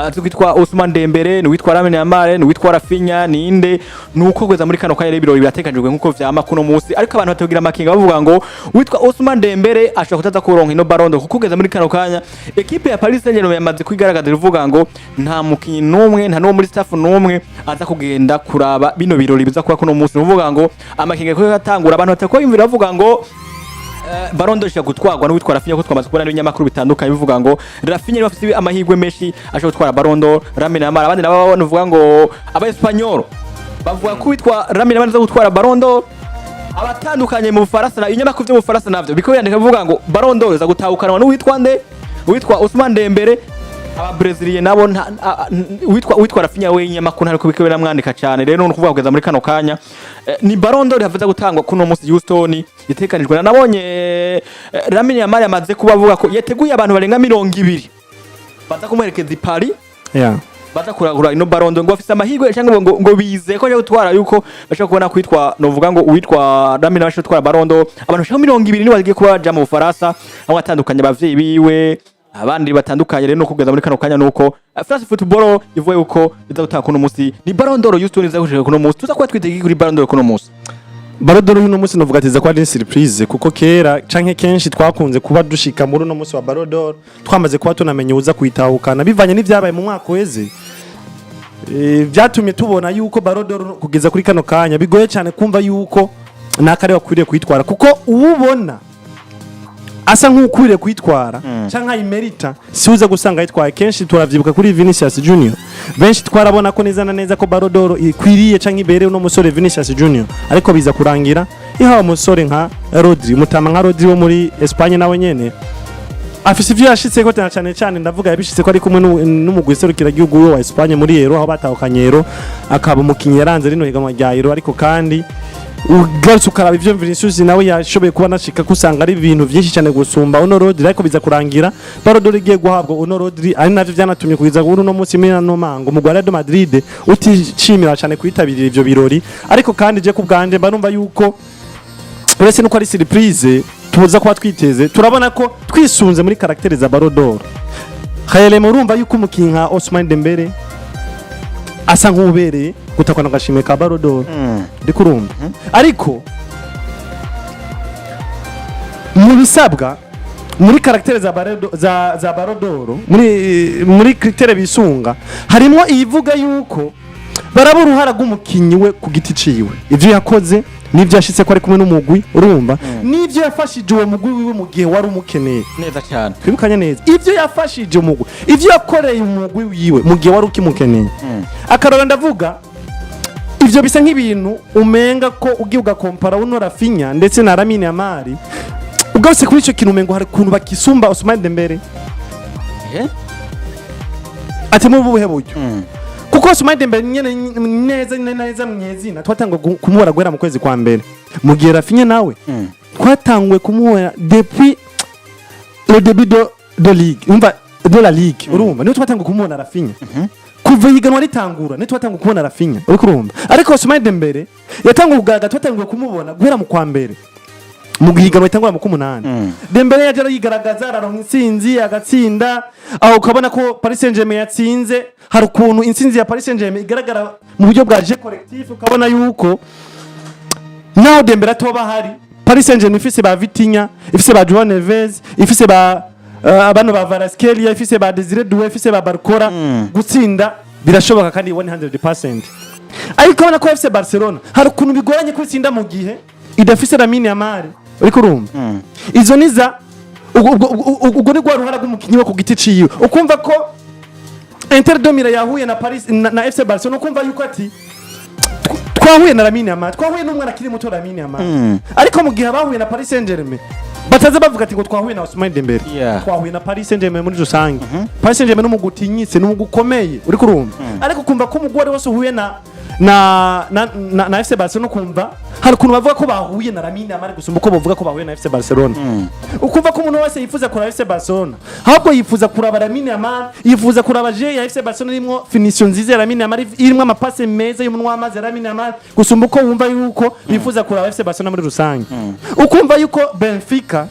Azi kwitwa Ousmane Dembele, ni witwa Lamine Yamal, ni witwa Raphinha, ninde? Nuko kugeza muri kano kanya ibirori biratekanijwe nkuko vyama kuno musi, ariko abantu batagira amakinga bavuga ngo witwa Ousmane Dembele ashobora kutaza kuronka ino Ballon d'Or, kuko kugeza muri kano kanya ekipe ya Paris Saint-Germain yamaze kwigaragaza ivuga ngo nta mukinyi n'umwe, nta n'uwo muri staff n'umwe aza kugenda kuraba bino birori biza kuba kuno musi. Nuvuga ngo amakinga ko yatangura, abantu batakwiyumvira bavuga ngo Ballon d'Or ishobora gutwarwa n'uwitwa Raphinha, ko twamaze kubona n'ibinyamakuru bitandukanye bivuga ngo Raphinha niwe afite amahirwe menshi ashobora gutwara Ballon d'Or, Lamine Yamal. Abandi nabo bavuga ngo aba Espanyol bavuga ko uwitwa Lamine Yamal aza gutwara Ballon d'Or. Abatandukanye mu Bufaransa na ibinyamakuru byo mu Bufaransa navyo biko birandika bivuga ngo Ballon d'Or iza gutahukanwa n'uwitwa nde? Uwitwa Ousmane Dembele. Aba Breziliye nabo uwitwa Raphinha we inyamakuru ntariko biko biramwandika cyane. Rero ni ukuvuga kugeza muri kano kanya ni Ballon d'Or yavuze gutangwa kuno munsi Houston itekanijwe. Nabonye Lamine Yamal yamaze kuba avuga ko yateguye abantu barenga 20 baza kumuherekeza i Paris, baza kuragura ino Ballon d'Or, ngo bafise amahirwe cyangwa ngo bize ko aje gutwara, yuko bashobora kubona kwitwa, novuga ngo uwitwa Lamine bashobora gutwara Ballon d'Or. Abantu bashika 20 nibo bagiye kuba baja mu Bufaransa, aho atandukanye abavyeyi biwe, abandi batandukanye. Rero no kugeza muri kano kanya nuko France Football ivuga yuko iza gutanga kuno munsi ni Ballon d'Or Houston iza gushika kuno munsi. Tuza kuba twitege kuri Ballon d'Or kuno munsi? Ballon d'Or uno munsi novuga ati ko ari surprise, kuko kera canke kenshi twakunze kuba dushika muri uno munsi wa Ballon d'Or twamaze kuba tunamenye uza kuyitahukana, bivanye n'ivyabaye mu mwaka uheze. Vyatumye tubona yuko Ballon d'Or kugeza kuri kano kanya bigoye cyane kumva yuko nakare wakwiriye kuyitwara, kuko uwubona asa nk'ukwiriye kuyitwara canke ayimerita si uza gusanga ayitwaye. Kenshi turavyibuka kuri Vinicius Junior, benshi twarabona ko neza na neza ko Ballon d'Or ikwiriye canke ibereye uno musore Vinicius Junior, ariko biza kurangira ihawe umusore nka Rodri, umutama nka Rodri wo muri Espagne. Nawe nyene afise ivyo yashitseko cyane cyane cyane, ndavuga yabishitse ko ari kumwe n'umugwi serukiragihugu wa Espagne muri Euro, aho batahukanye Euro, akaba umukinyi yaranze rino higanwa rya Euro. Ariko kandi ugarutse ukaraba ivyo Vinicius nawe yashoboye kuba anashika ko, usanga ari ibintu vyinshi cyane gusumba uno Rodri, ariko biza kurangira Ballon d'Or igiye guhabwa uno Rodri. Ari navyo vyanatumye kugeza kuri uno munsi muri ano mango umugwi wa Real Madrid utishimira cyane kwitabirira ivyo birori. Ariko kandi je ku bwanje mba numva yuko uretse nuko ari surprise tuza kuba twiteze, turabona ko twisunze muri caractère za Ballon d'Or Khayele, urumva yuko umukinyi nka Ousmane Dembele asa nk'ubereye gutakwana agashimwe ka Ballon d'Or, ndiko urumva. Ariko mu bisabwa muri caractère za Ballon d'Or, muri critère bisunga, harimo iyivuga yuko baraba uruhara rw'umukinyi we ku giti ciwe, ivyo yakoze n'ivyo yashitse ko ari kumwe n'umugwi, urumva, n'ivyo yafashije uwo mugwi wiwe mu gihe wari umukeneye. Neza cyane. Twibukanye neza ivyo yafashije umugwi, ivyo yakoreye umugwi wiwe mu gihe wari ukimukeneye. Akarora ndavuga ivyo bisa nk'ibintu umenga ko ugiye ugakompara uno Raphinha ndetse na Lamine Yamal, ugarutse kuri ico kintu umengo hari ukuntu bakisumba Ousmane Dembele. Ati mu buhe buryo? Kuko Ousmane Dembele nyene neza neza mwezina twatanguye kumubona guhera mu kwezi kwa mbere, mu gihe Raphinha nawe twatanguye kumubona depuis le début de ligue, umva, de la ligue, urumva, niyo twatanguye kumubona Raphinha kuva ihiganwa ritangura, niyo twatanguye kubona Raphinha, uriko urumva. Ariko Ousmane Dembele yatanguye kugaragara, twatanguye kumubona guhera mu kwa mbere, mu gihiganwa itangura mu k'umunani. Dembele yaje yigaragaza, araronka intsinzi, agatsinda, aho ukabona ko Paris Saint-Germain yatsinze. Hari ukuntu intsinzi ya Paris Saint-Germain igaragara mu buryo bwa jeu collectif, ukabona yuko naho Dembele atoba ahari, Paris Saint-Germain ifise ba Vitinha, ifise ba Joao Neves, ifise ba bano ba Kvaratskhelia, ifise ba Desire Doué, ifise ba Barcola, gutsinda birashoboka kandi 100%. Ariko ubona ko FC Barcelona hari ukuntu bigoranye kwitsinda mu gihe idafise Lamine Yamal, uriko urumva. Izo ni za ubwo ni rwa ruhara rw'umukinyi we ku giti ciwe. Ukumva ko Inter de Milan yahuye na Paris na FC Barcelona, ukumva yuko ati twahuye na Lamine Yamal, twahuye n'umwana akiri muto Lamine Yamal. Ariko mu gihe abahuye na Paris Saint-Germain bataza bavuga ati ngo twahuye na Ousmane Dembele, twahuye na Paris Saint-Germain muri rusange. Paris Saint-Germain n'umugwi utinyitse, n'umugwi ukomeye, uriko urumva. Ariko ukumva ko umugwi wari wose uhuye na FC Barcelona, ukumva hari ukuntu bavuga ko bahuye na Lamine Yamal gusumba uko bavuga ko bahuye na FC Barcelona. Ukumva ko umuntu wese yifuza kuraba FC Barcelona ahubwo yifuza kuraba Lamine Yamal, yifuza kuraba jeu ya FC Barcelona irimo finition nziza ya Lamine Yamal, irimo amapase meza y'umunwa w'amazi ya Lamine Yamal, gusumba uko wumva yuko bifuza kuraba FC Barcelona muri rusange. Ukumva yuko Benfica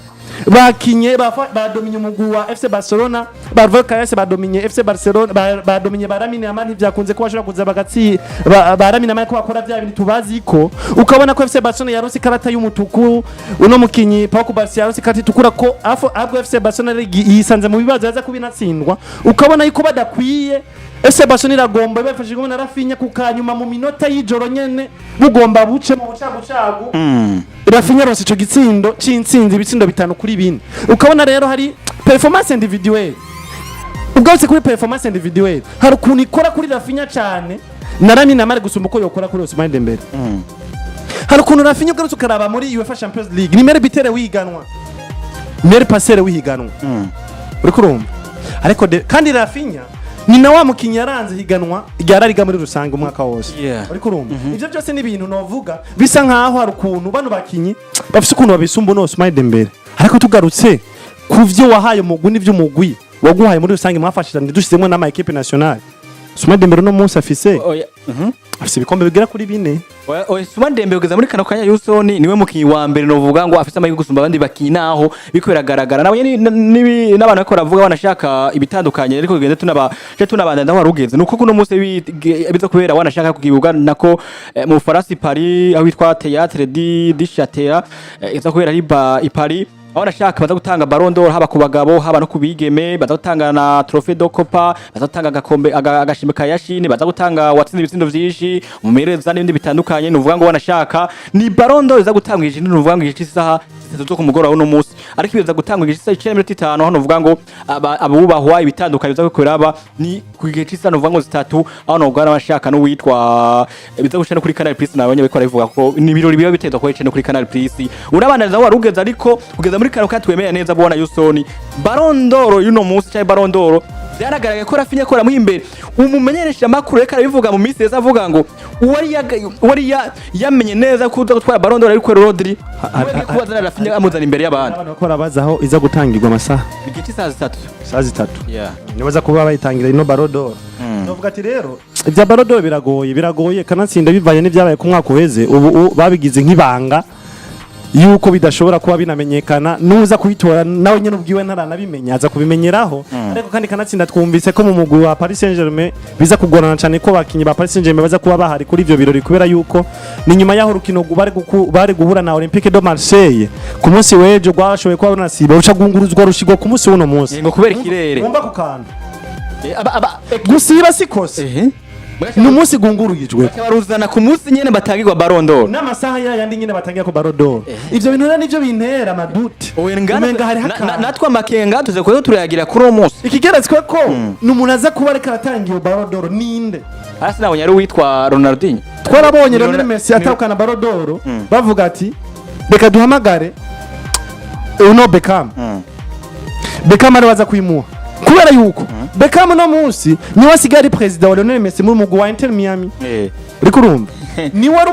Bakinye badominye umugwi wa FC Barcelona, ba Alvaro Carreras badominye FC Barcelona, badominye ba Lamine Yamal, ntivyakunze ko bashobora kuza bagatsi ba Lamine Yamal ko bakora vya bintu tubazi, ko ukabona ko FC Barcelona yaronse ikarata y'umutuku, uno mukinyi Pau Cubarsí yaronse ikarata itukura, ko afo ahubwo FC Barcelona yisanze mu bibazo, yaza kubinatsindwa. Ukabona yuko badakwiye. FC Barcelona iragomba bafashijwe na Raphinha ku kanyuma mu minota y'ijoro nyene, bugomba buce mu bucagucagu. Raphinha aronse ico gitsindo c'intsinzi, ibitsindo 5-4. Ukabona rero hari performance individuelle, ubwose kuri performance individuelle hari ukuntu ikora kuri Raphinha cyane na Lamine Yamal gusumba uko yokora kuri Ousmane Dembele. Hari ukuntu Raphinha ugarutse ukaraba muri UEFA Champions League ni meilleur buteur wiganwa, meilleur passeur wihiganwa, uriko urumva? Ariko kandi Raphinha ni na wa mukinyi yaranze higanwa rya La Liga muri rusange umwaka wose. Uriko urumva, ivyo byose ni ibintu novuga bisa nkaho hari ukuntu bano bakinyi bafise ukuntu babisumba uno Ousmane Dembele. Ariko tugarutse ku vyo wahaye umugwi n'ivyo umugwi waguhaye muri rusange, mwafashije, dushizemo n'ama équipe nationale, Ousmane Dembele uno munsi afise Oya. Afise ibikombe bigera kuri 4. Oya, oya, Ousmane Dembele kugeza muri kano kanya, Yusoni, niwe mukinyi wa mbere novuga ngo afise amahirwe gusumba abandi bakinyi, naho biriko biragaragara nabo nyene n'abantu bariko baravuga banashaka ibitandukanye. Ariko tugende tunaba je tunabandanya aho warugeze, nuko kuno munsi biza kubera wanashaka kugibuga nako mu Faransa, i Paris, aho witwa Théâtre du Châtelet, iza kubera ari i Paris, aho nashaka baza gutanga Ballon d'Or haba ku bagabo, haba no ku bigeme, baza gutanga na Trophée de Copa, baza gutanga agakombe, agashimwe ka Yashine, baza gutanga watsinze ibitsindo vyinshi, umumereza n'ibindi bitandukanye. Nuvuga ngo wanashaka ni Ballon d'Or iza gutanga igihe, nuvuga ngo igihe cy'isaha 3 zo ku mugoroba uno munsi, ariko ibiza gutanga igihe cy'isaha 9:50. Hano uvuga ngo abubahwa ibitandukanye biza gukorera ni ku gihe cy'isaha nuvuga ngo 3, aho nuvuga n'abashaka n'uwitwa biza guca no kuri Canal Plus, nabonye bariko barabivuga ko ni ibirori biba bitezwa ko no kuri Canal Plus. Urabananiza aho warugeze, ariko kugeza muri kano kanya twemeye neza bona Yusoni, Ballon d'Or y'uno munsi cyangwa Ballon d'Or, byaragaragaye ko Raphinha akora imbere. Umumenyesha makuru reka arabivuga mu minsi yeza, avuga ngo uwari yamenye neza ko uza gutwara Ballon d'Or ariko Rodri we kubazana Raphinha amuzana imbere y'abandi. Abantu bakora baza aho iza gutangirwa amasaha? Igihe cy'isaha 3. Saa 3 nibaza kuba bayitangira ino Ballon d'Or. Novuga ati rero ibya Ballon d'Or biragoye, biragoye kanatsinda bivanye n'ibyabaye ku mwaka uheze. Ubu babigize nk'ibanga yuko bidashobora kuba binamenyekana, nuza kuyitora nawe nyene ubwiwe ntaranabimenya, aza kubimenyeraho. Ariko kandi kanatsinda twumvise ko mu mugwi wa Paris Saint-Germain biza kugorana cyane ko bakinyi ba Paris Saint-Germain baza kuba bahari kuri ivyo birori, kubera yuko ni nyuma y'aho urukino bari guhura na Olympique de Marseille ku munsi w'ejo rwashoboye kuba runasiba, ruca gunguruzwa rushigwa ku munsi w'uno munsi. Ngo kubera ikirere. Wumva ku kantu Aba aba gusiba sikose, ni umunsi gungururijwe. Baruzana ku munsi nyene batangirwa Ballon d'Or. N'amasaha yayandi nyine batangira ko Ballon d'Or. Ivyo bintu rero nivyo bintera amadute. Oya, ngana Umenga hariho akantu. Natwe amakenga tuze kuba turayagira kuri uwo munsi. Ikigeretswe ko ni umuntu aza kuba ariko aratanga iyo Ballon d'Or ninde? Hasi nabonye ari uwitwa Ronaldinho. Twarabonye Ni Lionel Messi atahukana Ballon d'Or, bavuga ati reka duhamagare uno Beckham. Beckham ari baza kuyimuha kubera yuko Beckham no munsi niwe asigaye ari perezida wa Lionel Messi muri mugwi wa Inter Miami. Uriko urumva, niwe ari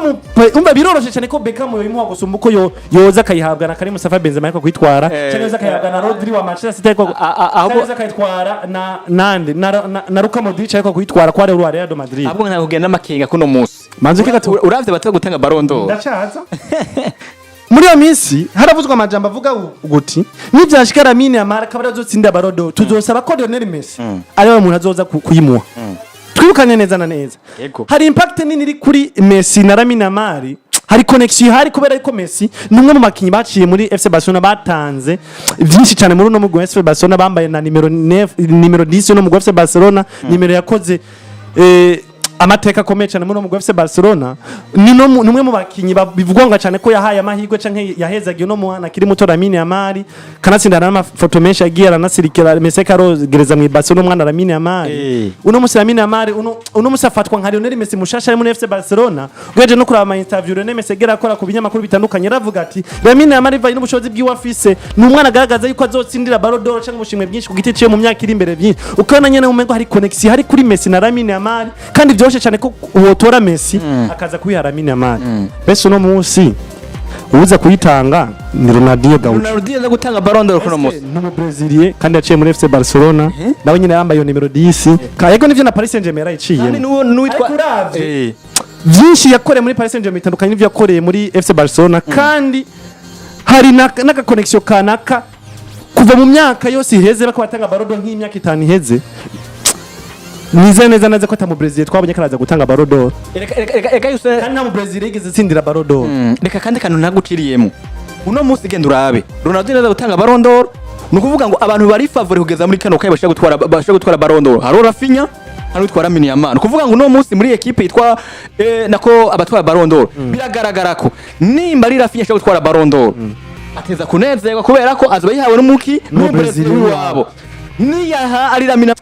umva biroroshe cyane ko Beckham yoyimuha gusumba uko yoza akayihabwa na Karim Mustafa Benzema ariko kuyitwara, cyangwa yoza akayihabwa na Rodri wa Manchester City ariko ahubwo cyangwa yoza akayitwara na nande na Luka Modric ariko kuyitwara kwa Real Madrid. Ahubwo ntabwo n'amakenga kuno munsi. Manzi uke gato. Uravye bataza gutanga Ballon d'Or. Ndacaza muri iyo minsi haravuzwa amajambo avuga guti nivyashika Lamine Yamal akaba ariwe azotsinda Ballon d'Or, tuzosaba ko Lionel Messi ariwe muntu azoza kuyimuha. Twibukanye neza na neza, hari impact nini iri kuri Messi na Lamine Yamal, hari connection ihari kubera yuko Messi ni umwe mu bakinyi baciye muri FC Barcelona, batanze byinshi cyane muri uno mugwi wa FC Barcelona, bambaye na nimero 9, nimero 10 uno mugwi wa FC Barcelona, nimero yakoze amateka akomeye cyane muri uno mugwi wa FC Barcelona. Ni no ni umwe mu bakinyi bivugwa ngo cyane ko yahaye amahirwe canke yahezagiye uno mwana akiri muto Lamine Yamal, kanatsinda n'amafoto menshi yagiye aranasirikira Messi karogereza mu Barcelona umwana Lamine Yamal. Uno musi Lamine Yamal uno musi afatwa nka Lionel Messi mushasha ari muri FC Barcelona. Ugeje no kuraba ama interview Lionel Messi agera akora ku binyamakuru bitandukanye, aravuga ati Lamine Yamal ivaye n'ubushobozi bwiwe afise, ni umwana agaragaza yuko azotsindira Ballon d'Or cyangwa ubushimwe bwinshi ku giti ciwe mu myaka iri imbere byinshi. Ukabona nyene umengo hari connection hari kuri Messi na Lamine Yamal, kandi byoshe cyane ko wotora Messi akaza kuyiha Lamine Yamal. Mbese uno munsi uza kuyitanga ni Ronaldinho Gaucho. Ronaldinho aza gutanga Ballon d'Or kuno munsi. Ni umubreziliye kandi yaciye muri FC Barcelona, nawe nyine yambaye iyo nimero 10 yego nivyo na Paris Saint-Germain yarayiciyemo. Kandi n'uwitwa Ariko uravye byinshi yakoreye muri Paris Saint-Germain bitandukanye n'ivyo yakoreye muri FC Barcelona, kandi Hari n'aka connexion kanaka kuva mu myaka yose iheze bako batanga Ballon d'Or, nk'imyaka 5 iheze. Nize neza neza ko ata mu Brazil twabonye karaza gutanga Ballon d'Or. Reka, reka, reka, reka, Houston. Kandi nta mu Brazil yigeze itsindira Ballon d'Or. Reka kandi kantu ntaguciriyemo. Uno munsi genda urabe Ronaldo neza gutanga Ballon d'Or, ni ukuvuga ngo abantu bari favori kugeza muri kano kanya bashobora gutwara Ballon d'Or, hari Raphinha, hari utwara Lamine Yamal. Ni ukuvuga ngo uno munsi muri équipe yitwa nako abatwara Ballon d'Or, biragaragara ko nimba ari Raphinha ashobora gutwara Ballon d'Or, ateza kunezerwa kubera ko azoba yihawe n'umuki N'Umubrazil. n'Umubrazil wabo. Niyaha ari Lamine,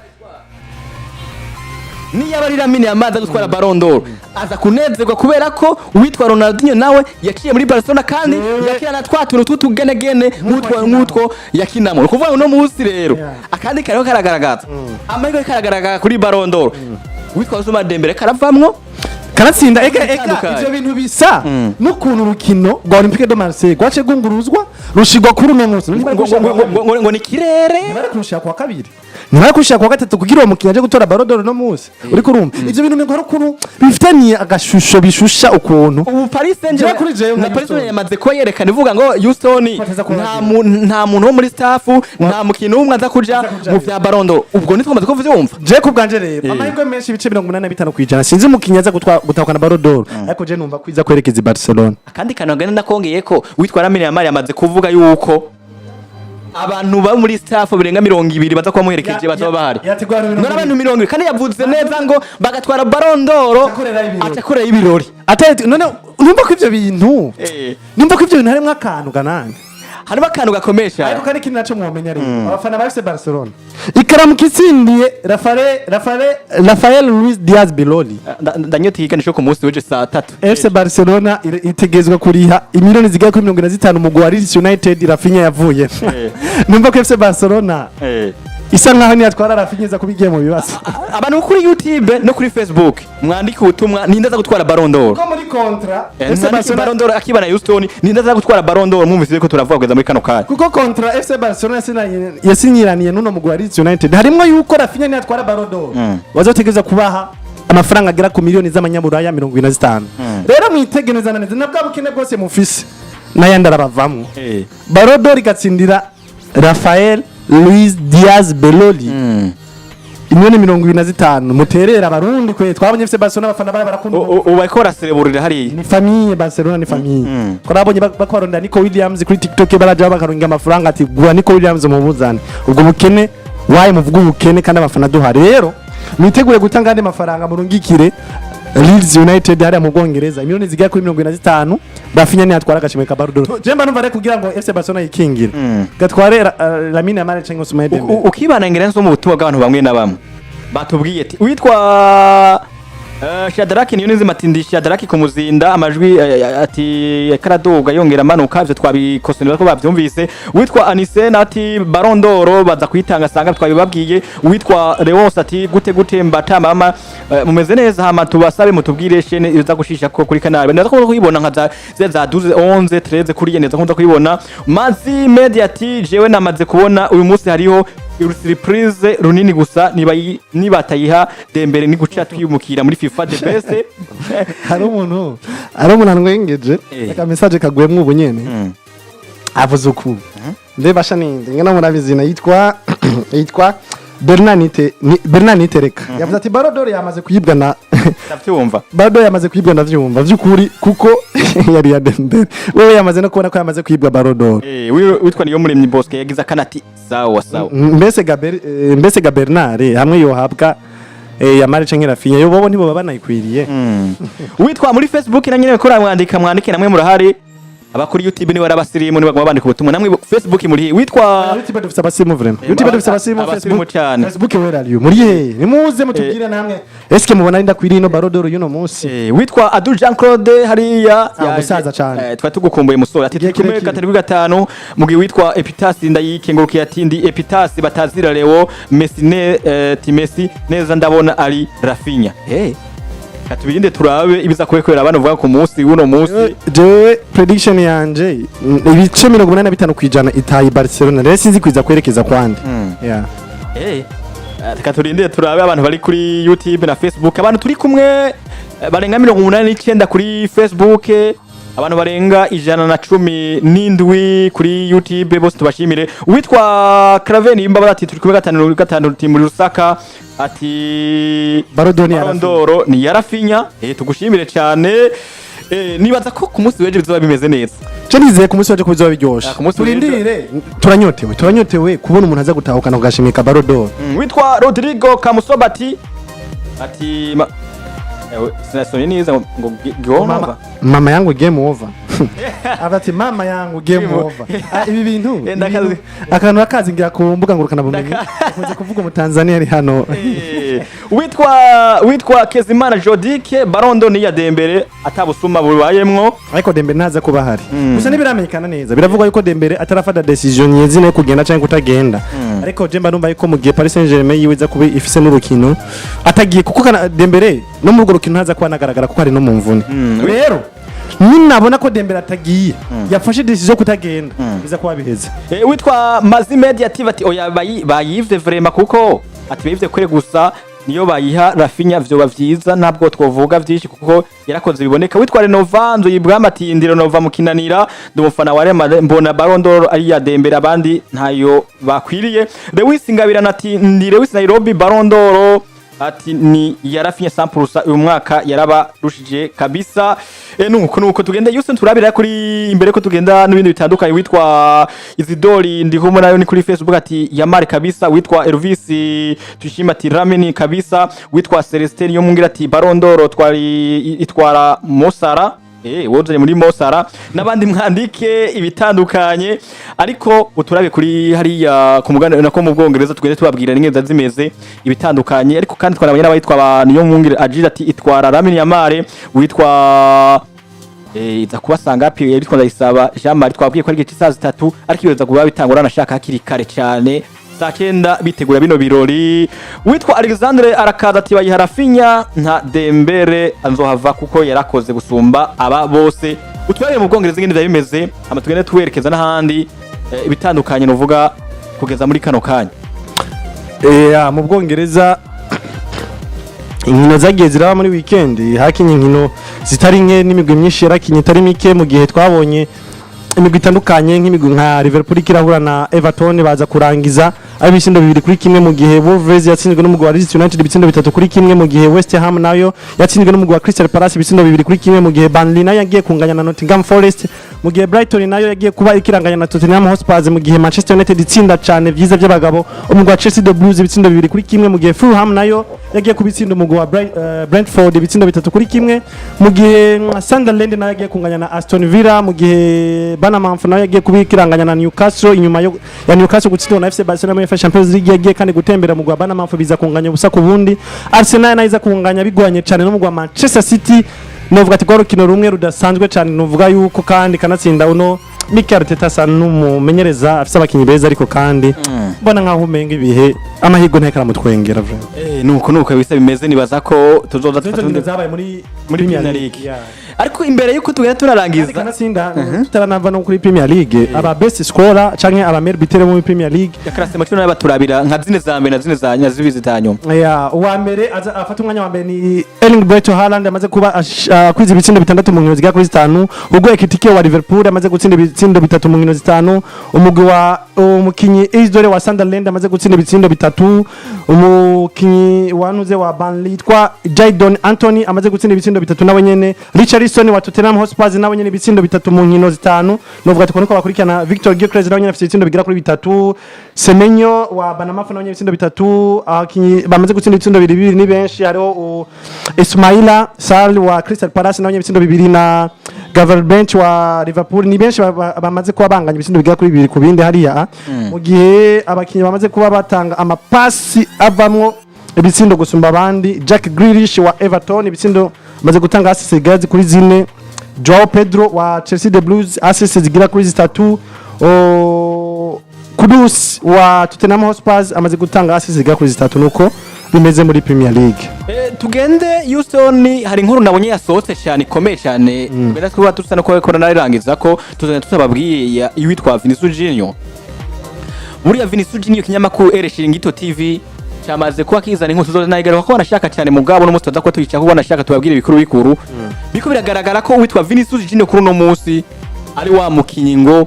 niyaba ari Lamine Yamal aza gutwara Ballon d'Or, aza kunezerwa kubera ko uwitwa Ronaldinho nawe yaciye muri Barcelona kandi yakina na twa tuntu tw'utugenegene nk'utwo yakinamo. Ni ukuvuga ngo uno munsi rero akandi kariho karagaragaza amahirwe karagaragara kuri Ballon d'Or, uwitwa Ousmane Dembele karavamwo. Kanatsinda eka eka. Bitandukanye. Ivyo bintu bisa n'ukuntu urukino rwa Olympique de Marseille rwace rwunguruzwa rushigwa kuri uno munsi. Ngo ni kirere. Ntibari kurushira kuwa kabiri, ntibari kurushira kuwa gatatu kugira uwo mukinnyi aje gutora Ballon d'Or no munsi. Uriko urumva ivyo bintu ngo hari ukuntu bifitaniye agashusho bishusha ukuntu. Ubu Paris Saint-Germain Jewe kuri jewe na nka Paris Houston. Saint-Germain yamaze kuba yerekana ivuga ngo Houston Bateza kuba nta muntu wo muri staff, nta mukinnyi n'umwe aza kuja kujayo. mu vya Ballon d'Or. Ubwo ntitwamaze ko vyumva. Je ku bwanje rero, amahirwe menshi, ibice 85%, sinzi umukinnyi aza gutahukana Ballon d'Or, ariko je numva ko iza kwerekeza i Barcelona. Akandi kantu ngenda nakongeye ko witwa Lamine Yamal yamaze kuvuga yuko abantu ba muri staff birenga 20 baza kuba muherekeje bazoba bahari. Yategura abantu None abantu 20, kandi yavuze neza ngo bagatwara Ballon d'Or Akorera ibirori. Acakorera ibirori. Atari none numva ko ivyo bintu numva ko ivyo bintu harimwo akantu ganani. Harimo akantu gakomeye cyane. Ariko kandi ikindi naco mwomenya rero, abafana ba FC Barcelona ikaramuka itsindiye Rafael Luis Diaz Biloli, Ndanyota ikiganisho ku munsi w'ejo saa 3. FC Barcelona itegerezwa kuriha imiliyoni zigera kuri 45 mu wa Leeds United Raphinha yavuye. Numva ko FC Barcelona isa nkaho niyatwara Raphinha iza kuba igiye mu bibazo. Abantu kuri YouTube no kuri Facebook mwandike ubutumwa: ninde aza gutwara Ballon d'Or? Ko muri contrat FC Mwandike Barcelona Ballon d'Or akibana Houston, ninde aza gutwara Ballon d'Or? Mwumvise ko turavuga kugeza muri kano kanya. Kuko contrat FC Barcelona yasinyiraniye n'uno mugwi wa Leeds United harimwo yuko Raphinha niyatwara Ballon d'Or bazotegereza kubaha amafaranga agera ku miliyoni z'amanyaburaya 75. Rero mwitege neza na neza na bwa bukene bwose mufise n'ayandi arabavamwo. Ballon d'Or igatsindira Rafael Luis Diaz Beloli, imiliyoni 25 muterera abarundi kwe. Twabonye FC Barcelona abafana bayo barakunda. Ubu bariko barasereburira hariya. Ni famille, Barcelona ni famille. Twarabonye bakwarondera Nico Williams kuri TikTok, baraja bakarunga amafaranga ati gura Nico Williams mubuzane. Ubwo bukene waye muvuga ubukene kandi abafana duhari. Rero mwitegure gutanga andi mafaranga, murungikire Leeds United hariya mu Bwongereza imiliyoni zigera kuri 75 Raphinha niyatwara agashimwe ka Ballon d'Or. Je mba numva rero kugira ngo FC Barcelona yikingire gatware Lamine Yamal canke Ousmane Dembele. Ukibana ngira nso mu butumwa bw'abantu bamwe na bamwe batubwiye ati witwa Shadraki niyo nizima ati ndi Shadraki ku muzinda, amajwi ati karaduga yongera amanuka. Ivyo twabikosonera ko bavyumvise. Witwa Anise ati Ballon d'Or baza kuyitanga sanga twabibabwiye. Witwa Leonce ati gute gute mbata mama, mumeze neza? Hama tubasabe mutubwire chaîne iza gushisha ko kuri canal ndaza ko kuyibona nka za 12, 11, 13 kuri neza nkunza kuyibona. Mazi Media ati jewe namaze kubona uyu munsi hariho surprise runini gusa, niba nibatayiha Dembele ni guca twimukira muri FIFA the best. Hari umuntu antwengeje aka message kaguyemwo ubu nyene, avuze uku ndebasha ninde ngena murabizina, yitwa Bernard Bernard Nitereka, yavuze ati Ballon d'Or yamaze kuyibwa na Ndavyumva. Ballon d'Or yamaze kuyibwa, ndavyumva vy'ukuri kuko yari ya Dembele. Wewe yamaze no kubona ko yamaze kuyibwa Ballon d'Or. Witwa niyo muremyi Bosco yagize akanati sawa sawa. Mbese ga Bernard hamwe yohabwa Yamal canke Raphinha, yo bobo ntiboba banayikwiriye. Witwa muri Facebook na nyene ko mwandika, mwandike namwe murahari. Abakuri YouTube ni warabasirimu ni baguma bandika ubutumwa, namwe Facebook muri witwa YouTube dufise abasimu vraiment. YouTube dufise abasimu. Abasimu Facebook cane. Facebook, where are you? Muri hehe? Nimuze mutubwire namwe, eske mubona ari ndakwiriye ino Ballon d'Or y'uno munsi? Witwa Adu Jean Claude hariya. Ah, umusaza cane. Twari tugukumbuye musore ati Igihe turi kumwe kirekire. gatatu kuri gatanu. Mugihe witwa Epitasi ndayikengurukiye ati ndi Epitasi batazira Leo Messi ne ti Messi neza ndabona ari Raphinha. Katubirinde turabe ibiza kubekwera abantu vuga ku munsi w'uno munsi. Jewe prediction yanje, ibice 85% itayi Barcelona. Rero sinzi kwiza kwerekeza kwande. Yeah. Reka turindire turabe abantu bari kuri YouTube na Facebook, abantu turi kumwe barenga 89 kuri Facebook. Abantu barenga 117 kuri YouTube bose tubashimire. Uwitwa Craven Imbabazi ati turi kumwe gatanu gatanu muri Lusaka, ati Ballon d'Or ni ya Ballon d'Or ni ya Raphinha. Tugushimire cyane. Nibaza ko ku munsi w'ejo bizoba bimeze neza. Je nizeye ku munsi waje ko bizoba biryoshe. Ah, ku munsi w'ejo. Turindire, turanyotewe kubona umuntu aza gutahukana ku gashimwe ka Ballon d'Or. Witwa Rodrigo Kamusoba ati ewe, sinasomye neza ngo Mama, Mama. Mama yangu, game over. Aba ati mama yangu, game over. Ah, ibi bintu akantu akazi ngira ku mbuga ngurukana bumenyi akunze kuvuga mu Tanzania ari hano. Witwa Kezimana Jodike, Ballon d'Or ni ya Dembele atabusuma bubayemwo. Ariko Dembele ntaza kuba ahari, gusa ntibiramenyekana neza. Biravugwa yuko Dembele atarafata décision nyezina yo kugenda cyangwa kutagenda, ariko je mba numva yuko mu gihe Paris Saint-Germain yiwe iza kuba ifise n'urukino atagiye, kuko kana Dembele no muri urwo rukino ntaza kuba anagaragara kuko ari no mu mvune. Rero ninabona ko Dembele atagiye, yafashe décision yo kutagenda, biza kuba biheze. Witwa Mazi Media TV ati oya, bayivye vraiment, kuko ati bayivye kure gusa niyo bayiha Raphinha vyoba vyiza, ntabwo twovuga vyinshi kuko yarakoze biboneka. Witwa Renova nzo yibwama ati ndi Renova mukinanira, ndi umufana wa Real Madrid, mbona Ballon d'Or ari ya Dembele, abandi ntayo bakwiriye. Lewis Ngabirana ati ndi Lewis Nairobi, Ballon d'Or ati ni ya Raphinha 100%, uyu mwaka yarabarushije kabisa. Nuko tugenda yose turabira kuri imbere ko tugenda n'ibindi bitandukanye. Witwa Isidori ndi kumwe nayo ni kuri Facebook ati Yamal kabisa. Witwa Elvis Tushima ati Lamine kabisa. Witwa Celestin yo mungira ati Ballon d'Or twari itwara Mosara, wozanye muri Mosara n'abandi mwandike ibitandukanye, ariko uturabe kuri hariya ku mugabane nako mu Bwongereza tugende tubabwira n'ingenza zimeze ibitandukanye. Ariko kandi twanabonye n'abayitwa abantu yo mwungire agira ati itwara Lamine Yamal. Witwa iza kubasanga hapi yitwa Ndayisaba Jean Marie, twabwiye ko ari igice saa 3, ariko ibyo kuba bitangura nashaka hakiri kare cyane saa 9 bitegura bino birori. Witwa Alexandre arakaza ati bayiha Raphinha nta Dembele, anzohava kuko yarakoze gusumba aba bose. Utubabire mu Bwongereza ingene vyari bimeze, hama tugende tuwerekeza n'ahandi ibitandukanye nuvuga kugeza muri kano kanya. Mu Bwongereza inkino zagiye ziraba muri weekend, hakinye inkino zitari nke n'imigwi myinshi yarakinye itari mike, mu gihe twabonye imigwi itandukanye nk'imigwi nka Liverpool ikirahura na Everton baza kurangiza ari ibitsindo 2-1, mu gihe Wolves yatsinzwe n'umugwi wa Leeds United ibitsindo 3-1, mu gihe West Ham nayo yatsinzwe n'umugwi wa Crystal Palace ibitsindo 2-1, mu gihe Burnley nayo yagiye kunganya na Nottingham Forest, mu gihe Brighton nayo yagiye kuba ikiranganya na Tottenham Hotspur, mu gihe Manchester United itsinda cyane vyiza by'abagabo umugwi wa Chelsea the Blues ibitsindo 2-1, mu gihe Fulham nayo yagiye kubitsinda umugwi wa Brentford ibitsindo 3-1, mu gihe Sunderland nayo yagiye kunganya na Aston Villa, mu gihe Bournemouth nayo yagiye kubikiranganya na Newcastle inyuma ya Newcastle gutsindwa na FC Barcelona muri UEFA Champions League, yagiye kandi gutembera mu gwa Bournemouth biza kunganya 0-0. Arsenal nayo iza kunganya bigwanye cyane no mu gwa Manchester City. Novuga ati rwa rukino rumwe rudasanzwe cyane, novuga yuko kandi kanatsinda uno Mikel Arteta asa n'umumenyereza afise abakinyi beza, ariko kandi mbona nkaho umenga ibihe amahirwe ntayiko aramutwengera vraiment. Nuko bisa bimeze, nibaza ko tuzoza Izo dufata nkino zabaye muri muri Premier League. Yeah. Ariko imbere yuko tugenda tunarangiza, Kanatsinda tutaranava no kuri Premier League, aba best scorer canke aba meilleur buteur muri Premier League. Ya classement cyo baturabira nka zine za mbere na zine za nya zibi zitanyuma. Yeah, uwa mbere aza afata umwanya wa mbere ni Erling Braut Haaland, amaze kuba akwiza ibitsindo 6 mu nkino zigera kuri zitanu. Hugo Ekitike wa Liverpool amaze gutsinda ibitsindo 3 mu nkino zitanu. Umugwi wa umukinyi Isidore wa Sunderland amaze gutsinda ibitsindo 3. Umukinyi wanuze wa Burnley yitwa Jadon Anthony amaze gutsinda ibitsindo 3 nawe nyene. Richarlison wa Tottenham Hotspur nawe nyene ibitsindo 3 mu nkino zitanu. Novuga ati ko bakurikirana Victor Gyökeres nawe nyene afite ibitsindo bigera kuri 3. Semenyo wa Bournemouth nawe nyene ibitsindo 3. Abakinyi bamaze gutsinda ibitsindo bibiri bibiri ni benshi, hariho Ismaila Sarr wa Crystal Palace nawe nyene ibitsindo 2 na Gravenberch wa Liverpool. Ni benshi bamaze kuba banganya ibitsindo bigera kuri 2 ku bindi hariya, mu gihe abakinyi bamaze kuba batanga amapasi avamwo ibitsindo gusumba abandi, Jack Grealish wa Everton ibitsindo amaze gutanga assist zigera kuri 4, Joao Pedro wa Chelsea the Blues assist zigera kuri 3, Kudus wa Tottenham Hotspur amaze gutanga assist zigera kuri 3. Nuko bimeze muri Premier League. Tugende Houston, hari inkuru nabonye yasohotse cyane ikomeye cyane, tugenda kuba dusa no kubikora narirangiza ko tuzagenda tutababwiye iwitwa Vinicius Junior. Buriya Vinicius Junior, kinyamakuru El Chiringuito TV Cyamaze kuba kizana inkuru tuzonayigaruka ko banashaka cyane, mugabo no munsi tuza kuba tuyica ko banashaka tubabwire ibikuru bikuru. Biko biragaragara ko uwitwa Vinicius Junior kuri uno munsi ari wa mukinyi ngo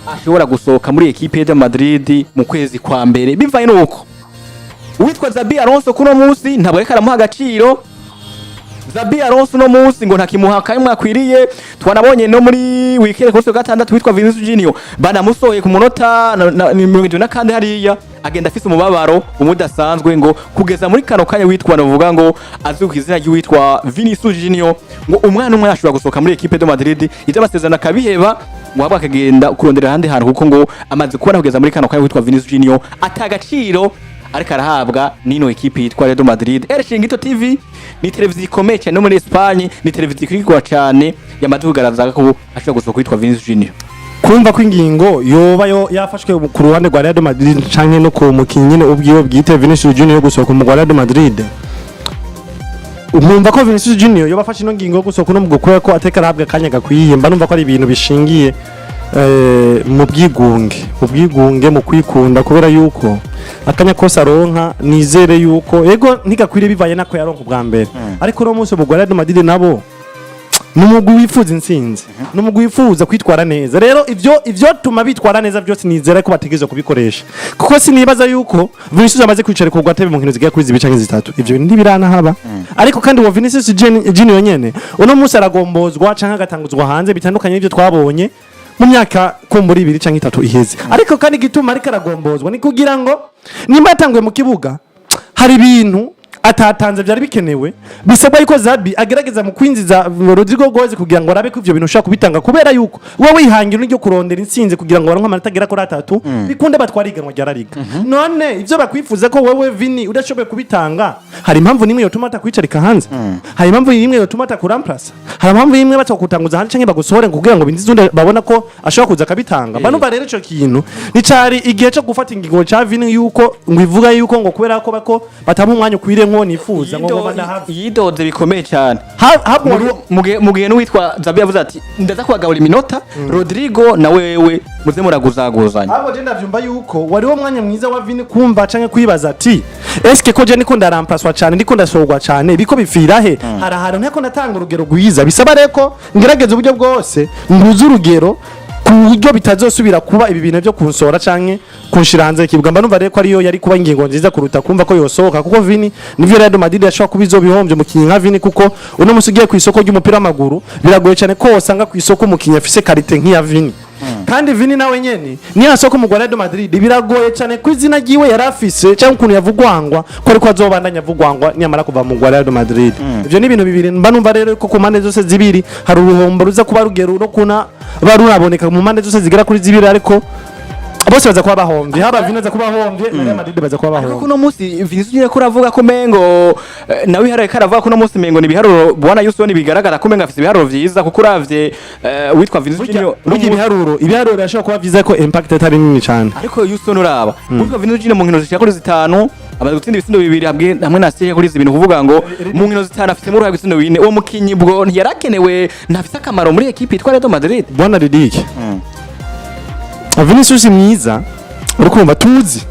ashobora gusohoka muri ekipe ya Madrid mu kwezi kwa mbere, bivanye nuko uwitwa Xabi Alonso kuno munsi ntabwo ariko aramuha agaciro. Xabi Alonso uno munsi ngo ntakimuha kamwe akwiriye. Twanabonye no muri weekend ku gatandatu witwa Vinicius Junior banamusohoye ku munota 74, hariya agenda afise umubabaro umudasanzwe. Ngo kugeza muri kano kanya witwa, navuga ngo azwi ku izina ry'uwitwa Vinicius Junior, ngo umwana umwe ashobora gusohoka muri equipe de Madrid, ivyo amasezerano akabiheba, ngo ahubwo akagenda kurondera ahandi hantu, kuko ngo amaze kubona kugeza muri kano kanya witwa Vinicius Junior atagaciro ariko arahabwa n'ino ekipe yitwa Real Madrid. El Chiringuito TV ni televiziyo ikomeye cyane no muri Espagne, ni televiziyo ikurikirwa cyane, yamaze kugaragaza ko ashobora gusohoka witwa Vinicius Junior. Kumva ko ingingo yoba yo yafashwe ku ruhande rwa Real Madrid canke no ku mukinyi nyene ubwiwe bwite Vinicius Junior yo gusohoka mu Real Madrid, nkumva ko Vinicius Junior yoba afashe ino ngingo yo gusohoka uno mugwi kubera ko ateka arahabwa akanya gakwiye, mba numva ko ari ibintu bishingiye mu bwigunge, mu kwikunda, kubera yuko akanya kose aronka nizere yuko ego ntigakwiriye bivaye nako yaronka ubwa mbere. Ariko uno munsi umugwi wa Real Madrid nabo ni umugwi wifuza intsinzi, ni umugwi wifuza kwitwara neza. Rero ivyo tuma bitwara neza byose nizera ko bategerezwa kubikoresha, kuko sinibaza yuko Vinicius amaze kwicara ku gatebe mu nkino zigera kuri zibiri canke zitatu, ivyo bintu ntibiranahaba. Ariko kandi uwo Vinicius Junior nyene uno munsi aragombozwa canke agatanguzwa hanze, bitandukanye n'ivyo twabonye mu myaka kumbura 2 canke 3 iheze. Ariko kandi igituma ariko aragombozwa ni kugira ngo nimba yatanguye mu kibuga hari ibintu atatanze byari bikenewe, bisabwa yuko Xabi agerageza mu kwinjiza Rodrygo Goes kugira ngo arabe ko ivyo bintu ushobora kubitanga, kubera yuko wowe wihangira n'iryo kurondera intsinzi kugira ngo baronke amanota agera kuri 3, bikunde batwara iganwa rya La Liga. None ivyo bakwifuza ko wewe Vini udashoboye kubitanga, hari impamvu nimwe yotuma atakwicarika hanze? Hari impamvu nimwe yotuma atakuramplasa? Hari impamvu imwe batakutanguza hanze canke bagusohore kugira ngo binjize undi babona ko ashobora kuza akabitanga? Mba rero ico kintu nicari igihe cyo gufata ingingo ca Vini yuko ngo ivuga yuko ngo kubera ko bako batamuha umwanya ukwiriye nko nifuza ngo badahave. Yidoze bikomeye cyane. Habwo Mu gihe n'uwitwa Xabi yavuze ati ndaza kubagabura iminota, Rodrygo na wewe muze muraguzaguzanya. Ahubwo je ndavyumva yuko wari wo mwanya mwiza wa Vini kumva canke kwibaza ati eske ko je ndiko ndarampaswa cane, ndiko ndasohorwa cane, biko bipfira he? Hari ahantu nteko ndatanga urugero rwiza, bisaba rero ko ngerageza uburyo bwose nduze urugero ku buryo bitazosubira kuba ibi bintu byo kunsora canke kunshira hanze y'ikibuga. Mba numva rero ko ariyo yari kuba ingingo nziza kuruta kumva ko yosohoka, kuko Vini nivyo Real Madrid yashobora kuba izobihombye umukinyi nka Vini, kuko uno musi ugiye ku isoko ry'umupira w'amaguru biragoye cyane ko wosanga ku isoko umukinyi afise qualité nk'iya Vini. Kandi Vini nawe nyene niyo asoko mu Real Madrid biragoye cyane ko izina ryiwe yari afise cyangwa ukuntu yavugwangwa ko ariko azobandanya avugwangwa niyamara kuva mu Real Madrid. Ivyo ni ibintu bibiri. Mba numva rero ko ku mpande zose zibiri hari uruhombo ruza kuba rugero no kuna barunaboneka mu mpande zose zigera kuri zibiri, ariko bose baza kuba bahombye, haba Vini aza kuba ahombye na Real Madrid baza kuba Ariko bahombye. kuno munsi Vinicius Junior ko uravuga ko mengo nawe iharaye karavuga ko uno munsi mengo ni ibiharuro bwana Yusuf bigaragara ko mengo afise ibiharuro vyiza, kuko uravye witwa Vinicius Junior uno Burya ibiharuro birashobora kuba vyiza ko impact atari nini cyane. Ariko Yusuf, uraba witwa Vinicius Junior mu nkino zishika kuri zitanu amaze gutsinda ibitsindo bibiri hamwe na assist kuri zibiri, kuvuga ngo mu nkino zitanu afisemo uruhare rw'ibitsindo bine. Uwo mukinyi bwo ntiyarakenewe, ntafise akamaro muri ekipe yitwa Real Madrid. Bwana Ridike, Vinicius mwiza uri kumva tuzi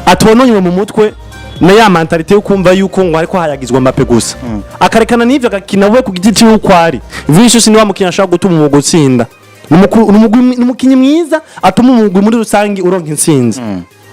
atononywe mu mutwe na ya mentalité yo kumva yuko ngo ariko hayagizwa Mbappe gusa, akarekana n'ivyo agakina we ku giti ciwe uko ari. Vinicius ni wa mukinyi ashobora gutuma umugwi utsinda. Ni umukinyi mwiza atuma umugwi muri rusange uronka intsinzi,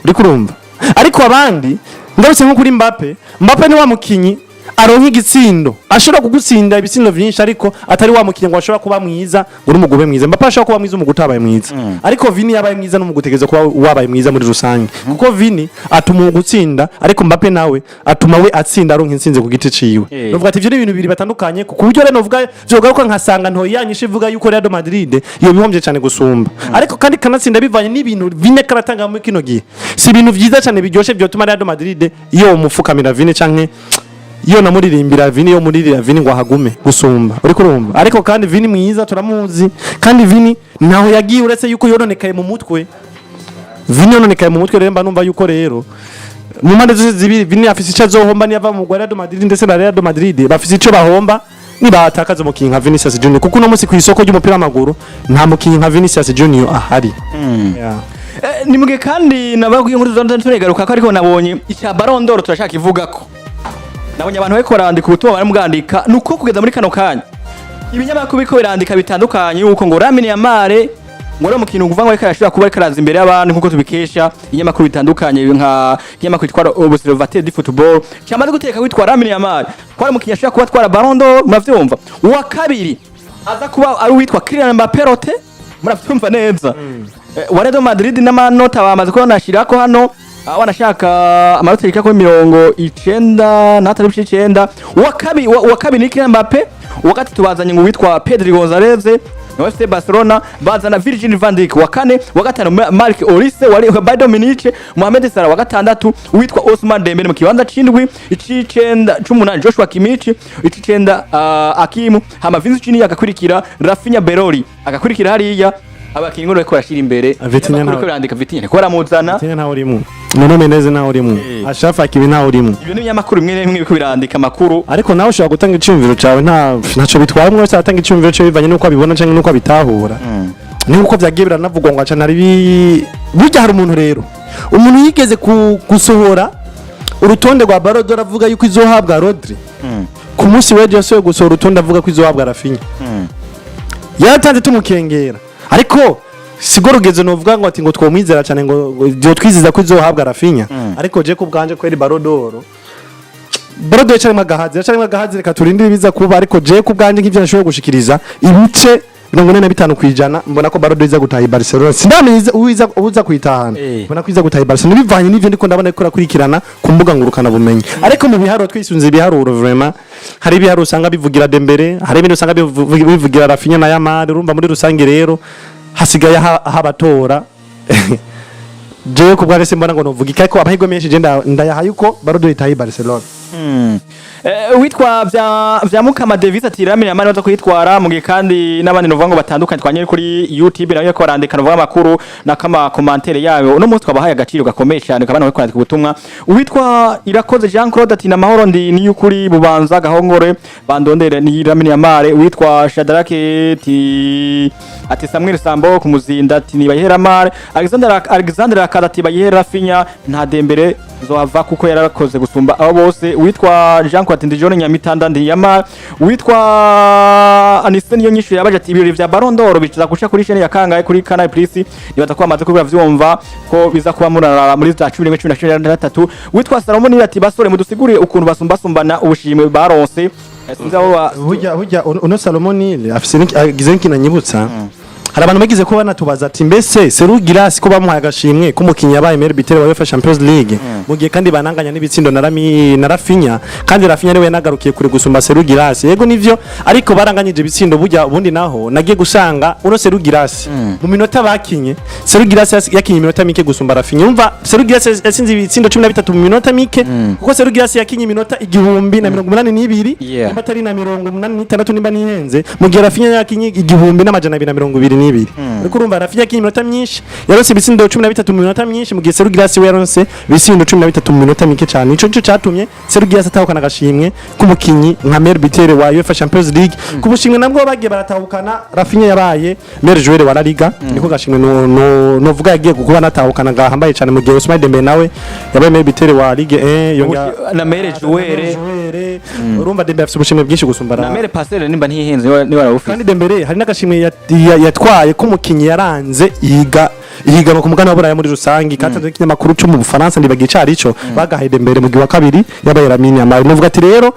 uriko urumva? Ariko abandi, ngarutse nko kuri Mbappe, Mbappe ni wa mukinyi aronka igitsindo, ashobora kugutsinda ibitsindo vyinshi, ariko atari wa mukinyi ngo ashobora kuba mwiza ngo n'umugwi ube mwiza. Mbappe ashobora kuba mwiza umugwi utabaye mwiza, ariko Vini yabaye mwiza n'umugwi utegerezwa kuba wabaye mwiza muri rusange, kuko Vini atuma umugwi utsinda, ariko Mbappe nawe atuma we atsinda aronka intsinzi ku giti ciwe. Novuga ati ivyo ni ibintu bibiri batandukanye, ku buryo rero novuga vyogaruka nkasanga ntoyanyishe ivuga yuko Real Madrid iyo bihombye cyane gusumba. Ariko kandi kanatsinda bivanye n'ibintu Vini karatanga muri kino gihe, si ibintu vyiza cyane biryoshe vyotuma Real Madrid iyo umufukamira Vini canke iyo namuririmbira Vini, yo muririra Vini ngo ahagume gusumba, uriko urumva? Ariko kandi Vini mwiza turamuzi, kandi Vini ntaho yagiye uretse yuko yononekaye mu mutwe. Vini yononekaye mu mutwe. Rero mba numva yuko rero mu mpande zose zibiri Vini afise ico azohomba niyava mu Real Madrid, ndetse na Real Madrid bafise ico bahomba nibatakaza umukinyi nka Vinicius Junior, kuko uno munsi ku isoko ry'umupira w'amaguru nta mukinyi nka Vinicius Junior ahari. Yeah. Ni mugihe kandi nababwiye inkuru zose turegaruka ko, ariko nabonye icya Ballon d'Or turashaka ivugako. Nabonye abantu bariko barandika ubutumwa, baramubwandika, nuko kugeza muri kano kanya ibinyamakuru biriko birandika bitandukanye yuko ngo Lamine Yamal ngo ari umukino uvuga ngo ariko arashobora kuba ariko araza imbere y'abantu, nkuko tubikesha ibinyamakuru bitandukanye, nka ikinyamakuru cyitwa Observateur du Football cyamaze guteka witwa Lamine Yamal ko ari umukinnyi ashobora kuba atwara Ballon d'Or. Muravyumva, uwa kabiri aza kuba ari uwitwa Kylian Mbappé Rote, muravyumva neza. Wa Real Madrid, n'amanota bamaze kuba banashirako hano, wanashaka amanota yika kuri 93.9. Uwa kabiri ni Kylian Mbappé, uwa gatatu bazanye ngo witwa Pedri Gonzalez wa FC Barcelona, bazana Virgil van Dijk wa kane, wa gatanu Marc Olise wa Bayern Munich, Mohamed Salah wa gatandatu, uwitwa Ousmane Dembele mu kibanza c'indwi, ic'icenda, c'umunani Joshua Kimmich, ic'icenda Hakim, hama Vinicius Junior agakurikira, Rafinha Berori agakurikira hariya. Abakinyi ngo bariko barashira imbere. Vitinha. Amakuru ko birandika Vitinha ko baramuzana. Vitinha ntawe urimo, Nuno Mendes ntawe urimo, Achraf Hakimi ntawe urimo. Ibyo ni ibinyamakuru bimwe na bimwe biriko birandika amakuru. Ariko nawe ushobora gutanga iciyumviro cawe, ntaco bitwaye. Umwe wese aratanga iciyumviro ciwe bivanye n'uko abibona canke n'uko abitahura. Ni nkuko vyagiye biranavugwa ngo acana ari burya. Hari umuntu rero, umuntu yigeze gusohora urutonde rwa Ballon d'Or avuga yuko izohabwa Rodri, ku munsi w'ejo yasohoye gusohora urutonde avuga ko izohabwa Rafinha. Yaratanze tumukengera, ariko sigo rugezo novuga ngo ati ngo twomwizera cyane ngo twizeza ko izohabwa Rafinha. Ariko je ku bwanje kweri Ballon d'Or, Ballon d'Or yacarimwo agahazi, yacarimwo agahazi. Reka turindire ibiza kuba, ariko je ku bwanje nk'ivyo nashoboye gushikiriza, ibice 45% mbona ko Ballon d'Or iza gutaha i Barcelona. Sindamenya uza kuyitahana. Mbona ko iza gutaha i Barcelona bivanye n'ivyo ndiko ndabona ko irakurikirana ku mbuga ngurukana bumenyi. Ariko mu biharuro, twisunze ibiharuro, vraiment hari ibiharuro usanga bivugira Dembele, hari ibindi usanga bivugira Rafinha na Yamal. Urumva muri rusange rero hasigaye aho abatora. Jewe ku bwanjye simbona ngo novuga iki, ariko amahirwe menshi je ndayahaye uko Ballon d'Or itaha i Barcelona. Witwa vya Mukama Davis ati Lamine Yamal baza kuyitwara, mu gihe kandi n'abandi novuga ngo batandukanye twanye kuri YouTube nayo ko barandika novuga amakuru na kama commentaire yayo. Uno munsi twabahaye agaciro gakomeye cyane kabana bari kwandika ubutumwa. Uwitwa Irakoze Jean Claude ati namahoro, ndi ni ukuri Bubanza Gahongore, bandondere ni Lamine Yamal. Uwitwa Shadrake ati Samuel Sambo kumuzinda ati ni bayihera Yamal. Alexander Akada ati bayihera Rafinha, nta Dembele zohava kuko yarakoze gusumba abo bose. Witwa Jean Claude ndi John Nyamitanda ndi Yamal. Witwa Anise niyo nyishu yabaje ati ibirori vya Ballon d'Or biza guca kuri chaîne ya kangahe kuri Canal Plus? Nibaza ko bamaze kubira vyumva ko biza kuba murarara muri za 11 13. Witwa Salomon ati basore mudusigurire ukuntu basumbasumbana ubushimwe baronse. Sinzi abo Burya uno Salomon Nile afise agize n'ikintu anyibutsa. Hari abantu bagize ko banatubaza ati mbese Serhou Guirassy ko bamuhaye agashimwe k'umukinnyi yabaye meilleur buteur wa UEFA Champions League, mu gihe kandi bananganya n'ibitsindo na Rami na Rafinha, kandi Rafinha niwe yanagarukiye kure gusumba Serhou Guirassy. Yego nivyo, ariko baranganyije ibitsindo. Burya ubundi naho nagiye gusanga uno Serhou Guirassy mu minota bakinye, Serhou Guirassy yakinye iminota mike gusumba Rafinha. Umva, Serhou Guirassy yatsinze ibitsindo 13 mu minota mike, kuko Serhou Guirassy yakinye iminota 1082, nimba atari na 86 nimba nihenze, mu gihe Rafinha yakinye 1222. Ariko urumva Rafinha yakinye iminota myinshi, yaronse ibitsindo 13 mu minota myinshi, mu gihe Serhou Guirassy we yaronse ibitsindo 13 mu minota mike cyane. Ico nico catumye Serhou Guirassy atahukana agashimwe k'umukinyi nka meilleur buteur wa UEFA Champions League. Ku bushimwe nabwo bagiye baratahukana, Rafinha yabaye meilleur joueur wa La Liga, niko gashimwe no novuga yagiye kuba natahukana gahambaye cyane, mu gihe Ousmane Dembele nawe yabaye meilleur buteur wa Ligue 1, yongera na meilleur joueur. Joueur. Urumva Dembele afise ubushimwe bwinshi gusumba Na meilleur passeur nimba ntihenze niba arawufise. Kandi Dembele hari n'agashimwe yatwaye k'umukinyi yaranze yiga ihiganwa ku mugabane wa Buraya muri rusange, katanzwe n'ikinyamakuru cyo mu Bufaransa, ndibagiye icari ico bagahaye Dembele, mu gihe wa kabiri yabaye Lamine Yamal. Nuvuga ati rero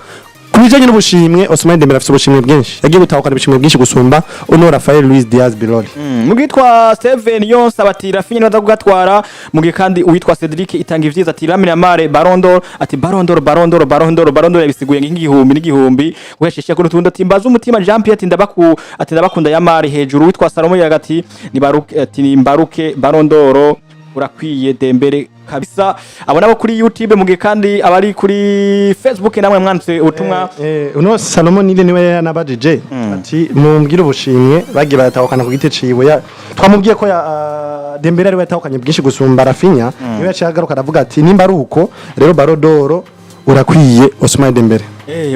ku bijanye n'ubushimwe, Ousmane Dembele afise ubushimwe bwinshi, yagiye gutahukana ubushimwe bwinshi gusumba uno Rafael Luis Diaz Biroli. Mu witwa Steven Yonsa bati Rafinha nibaza kugatwara, mu gihe kandi uwitwa Cedric itanga ivyiza ati Lamine Yamal Ballon d'Or, ati Ballon d'Or, Ballon d'Or, Ballon d'Or, Ballon d'Or, yabisiguye nk'igihumbi n'igihumbi guheshesha kuri utundi. Ati mbaza umutima Jean Pierre ati ndabaku ati ndabakunda Yamal hejuru. Witwa Salomo yagati ni baruke, ati ni mbaruke Ballon d'Or urakwiye Dembele kabisa. Abo nabo kuri YouTube, mu gihe kandi abari kuri Facebook namwe mwanditse ubutumwa. Uno Salomon Nile niwe yanabajije ati mumbwire ubushimwe bagiye baratahukana ku giti ciwe. Twamubwiye ko ya Dembele ariwe yatahukanye bwinshi gusumba Rafinha, niwe yaciye agaruka aravuga ati nimba ari uko rero Ballon d'Or Urakwiye Ousmane Dembele.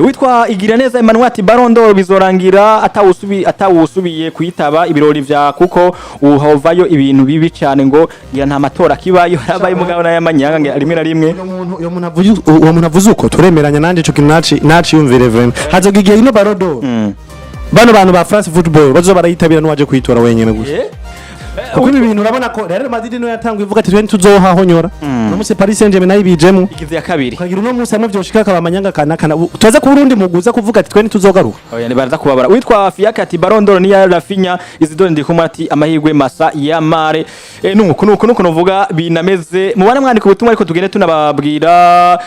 Witwa igira neza Emmanuel ati Ballon d'Or bizorangira atawusubiye kuyitaba ibirori vya, kuko uhovayo ibintu bibi cyane, ngo ngira nta matora kibayo, harabaye umugabo n'ayamanyanga ngira rimwe na rimwe. Uwo muntu avuze uko turemeranya nanje, ico kintu naciyumvire vraiment. Hazoga igihe ino Ballon d'Or bano bantu ba France Football bazoba barayitabira n'uwaje kuyitora wenyene gusa, kuko ibi bintu urabona ko Real Madrid niyo yatanguye ivuga ati twe ntituzohahonyora. Uno munsi Paris Saint-Germain nayo ibijemwo. Igize ya kabiri. Ukagira uno munsi hamwe vyoshika akaba amanyanga kanakana tuza ku Burundi muguza kuvuga ati twe ntituzogaruka. Oya, baraza kubabara. Witwa Fiaka ati Ballon d'Or ni ya Raphinha, Isidore Ndikumwe ati amahirwe masa ya mare. Nuko nuvuga binameze mubana mwandika ubutumwa, ariko tugende tunababwira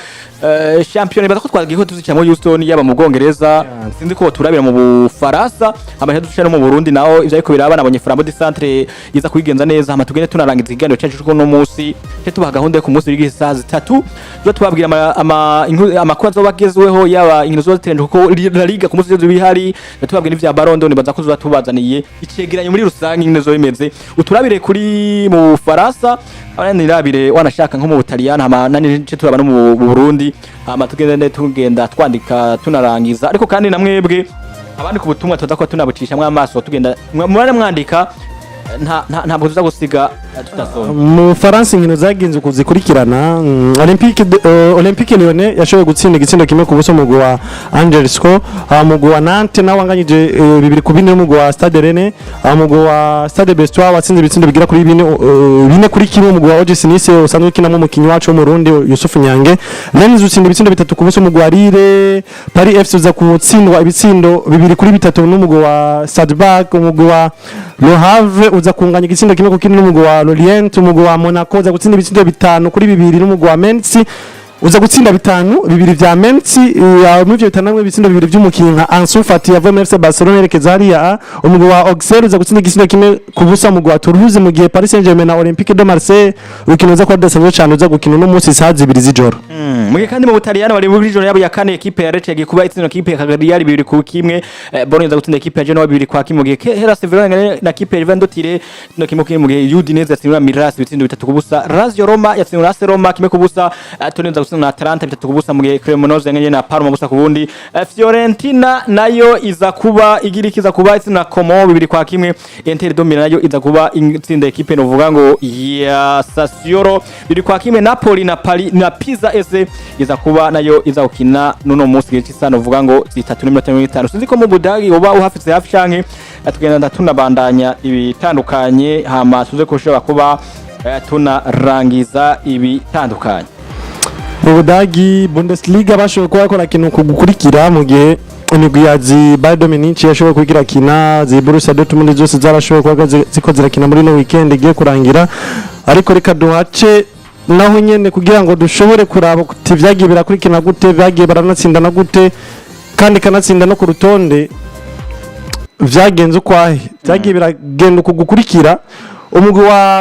champion baza ko twagiye ko tuzicamo Houston, yaba mu Bwongereza, sinzi ko turabira mu Bufaransa, amahera duca no mu Burundi naho ivyo ariko biraba. Nabonye Flambeau du Centre iza kubigenza neza, hama tugende tunarangiza ikiganiro cyacu cyo no munsi cyo tubaha gahunda yo ku munsi w'igihe 3:00 tuba tubabwira amakuru azoba agezweho, yaba inkino zoba ziteganijwe, kuko La Liga ku munsi w'ejo bihari, tubabwira n'ivya Ballon d'Or. Nibaza ko tuzoba tubazaniye icegeranyo muri rusange ingene zoba bimeze. Uturabire kuri mu Bufaransa, abandi nirabire wanashaka nko mu Butaliyani, hama nani ce turaba no mu Burundi, hama tugende tugenda twandika tunarangiza. Ariko kandi namwebwe abandi ku butumwa tuza kuba tunabucishamwo amaso, tugenda murane mwandika, ntabwo tuza gusiga tutasoma. Mu Faransa inkino zagenze uku zikurikirana: Olympique Lyonnais yashoboye gutsinda igitsindo 1-0 umugwi wa Angers, ko umugwi wa Nantes nawe wanganyije 2-2 n'umugwi wa Stade Rennes. Umugwi wa Stade Brestois watsinze ibitsindo bigera kuri bine, 4-1 umugwi wa OGC Nice usanzwe ukinamo umukinyi wacu w'Umurundi Yusuf Nyange. Rennes utsinda ibitsindo 3-0 umugwi wa Lille. Paris FC uza gutsindwa ibitsindo 2-3 n'umugwi wa Strasbourg. Umugwi wa Le Havre uza kunganya igitsindo 1-1 n'umugwi wa Lorient. Umugwi wa Monaco uza gutsinda ibitsindo 5-2 n'umugwi wa Metz, uza gutsinda 5-2 vya Metz. Muri ivyo bitanu hamwe ibitsindo bibiri vy'umukinyi nka Ansu Fati yavuye muri FC Barcelona yerekeza hariya. Umugwi wa Auxerre uza gutsinda igitsindo 1-0 umugwi wa Toulouse, mu gihe Paris Saint-Germain na Olympique de Marseille urukino uza kuba rudasanzwe cane, uza gukina uno munsi isaha 2 z'ijoro. Mu gihe kandi mu Butaliyano bari muri joro yabo ya kane, ekipe ya Lecce yagiye kuba itsinda ekipe ya Cagliari 2-1. Bologna iza gutsinda ekipe ya Genoa 2-1, mu gihe Hellas Verona na ekipe ya Juventus Tire no 1-1, mu gihe Udinese yatsinda Milan ibitsindo 3-0. Lazio Roma yatsinda AS Roma 1-0. Torino iza gutsinda na Atalanta 3-0, mu gihe Cremonese yanganye na Parma 0-0. Fiorentina nayo iza kuba igira ikiza kuba itsinda Como 2-1. Inter de Milan nayo iza kuba itsinda ekipe novuga ngo ya Sassuolo 2-1. Napoli na Pari na Pisa SC iza kuba nayo iza gukina nuno munsi gihe cy'isa novuga ngo 3:50. Sinzi ko mu Budagi uba uhafise hafi canke tugenda tunabandanya ibitandukanye, hama tuze kushobora kuba tunarangiza ibitandukanye. Mu Budagi, Bundesliga, bashoboye kuba bakora ikintu ku gukurikira, mu gihe imigwi ya zi Bayern Munich yashoboye kuba irakina, zi Borussia Dortmund zose zarashoboye kuba ziko zirakina muri no weekend igiye kurangira. Ariko reka duhace naho nyene kugira ngo dushobore kuraba kuti vyagiye birakurikirana gute, vyagiye baranatsindana gute, kandi kanatsinda no ku rutonde vyagenze ukwahe, vyagiye biragenda uku gukurikira. Umugwi wa